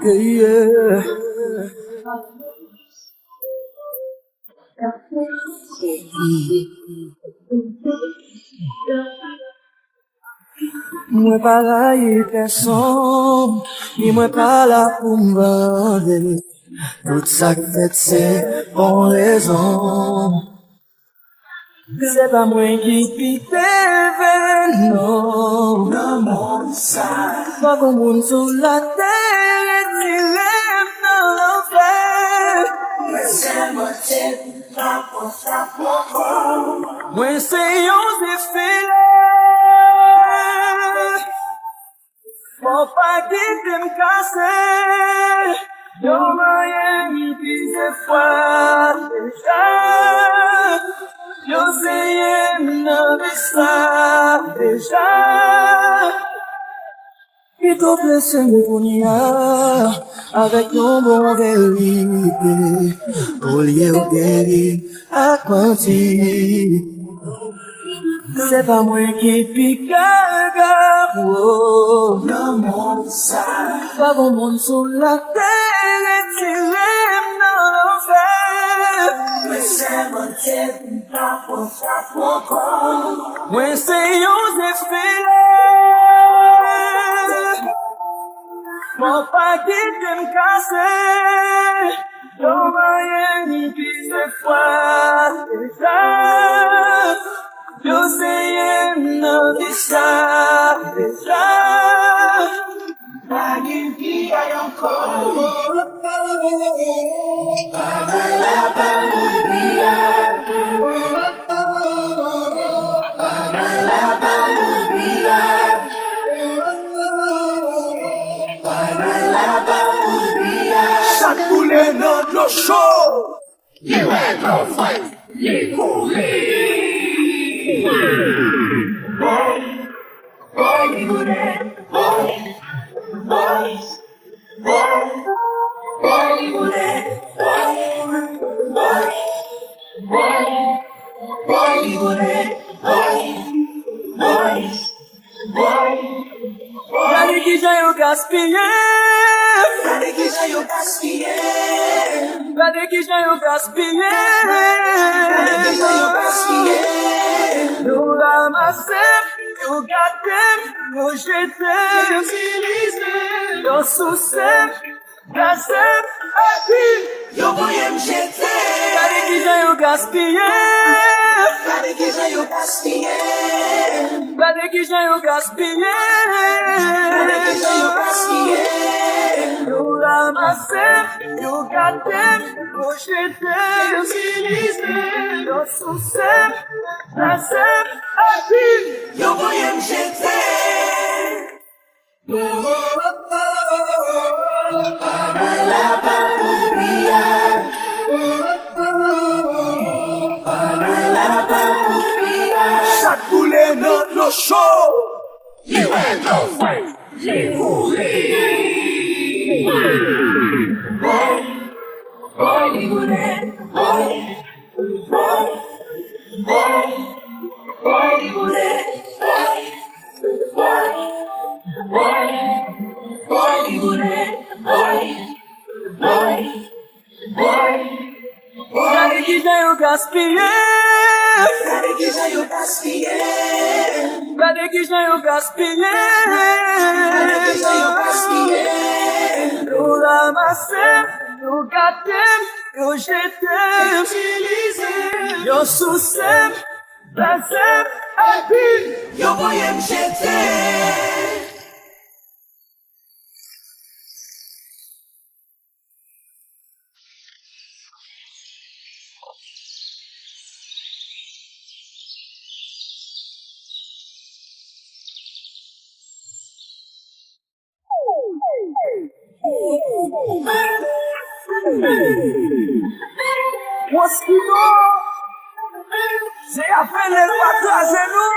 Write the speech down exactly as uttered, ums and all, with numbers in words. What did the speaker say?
Yeah, yeah. Mwen pa rayi pèsonn, ni mwen pa la pou m vanje. Tout sa k fèt se pou yon rezon. Se pa mwen ki pi devèn non nan mond sa. Fòk yon moun sou latè retire m nan lanfè. Mwen se Bondye ki pa pran sa poko. Mwen se yon zefile. Fò pa kite m kase. Yo manyen m plizyè fwa deja. Yo seye m nan vi sa deja. Pito blese m kounye a avèk yon bon verite, olye w geri ak manti. Se pa mwen ki pi gaga, oh, nan mond sa. Fòk yon moun sou latè retire m nan lanfè. Mwen se Bondye ki pa pran sa poko. Mwen se yon zefile. Fò pa kite m kase. Yo manyen m plizyè fwa deja. Yo seye m nan vi sa deja. Pa gen piyay ankò. Pa bay labann pou piyay. Pa bay labann pou piyay. Pa bay labann pou piyay. Sa k boule nan dlo cho. Li wè dlo fre, li kouri. Boy, boy, li boule. Boy, boy, boy, boy, li boule. Boy, boy, boy, boy, li boule. Boy, boy, boy. Gade kijan yo gaspiye. Gade kijan yo gaspiye. Gade kijan yo gaspiye. Gade kijan yo gaspiye. Yo ranmase m, yo gate m, yo jete m. Yo itilize m, yo souse m, kraze m, epi yo voye m jete. Gade kijan yo gaspiye. Gade kijan yo gaspiye. Gade kijan yo gaspiye. Gade kijan yo gaspiye. Yo ranmase m, yo gate m, yo jete m. Yo itilize m, yo souse m, kraze m, epi yo voye m jete. Pa bay labann pou piyay. Pa bay labann pou piyay. Sa k boule nan dlo cho. Li wè dlo fre, li kouri. Boy, boy, li boule. Boy, boy, boy, boy, li boule. Boy, boy, boy, boy, li boule. Boy, boy, boy, boy. Gade kijan yo gaspiye. Gade kijan yo gaspiye. Gade kijan yo gaspiye. Gade kijan yo gaspiye. Yo ranmase m, yo gate m, yo jete m. Yo itilize m, yo souse m, kraze m, epi yo voye m jete. Moskito, se afè nèg pa kraze nou.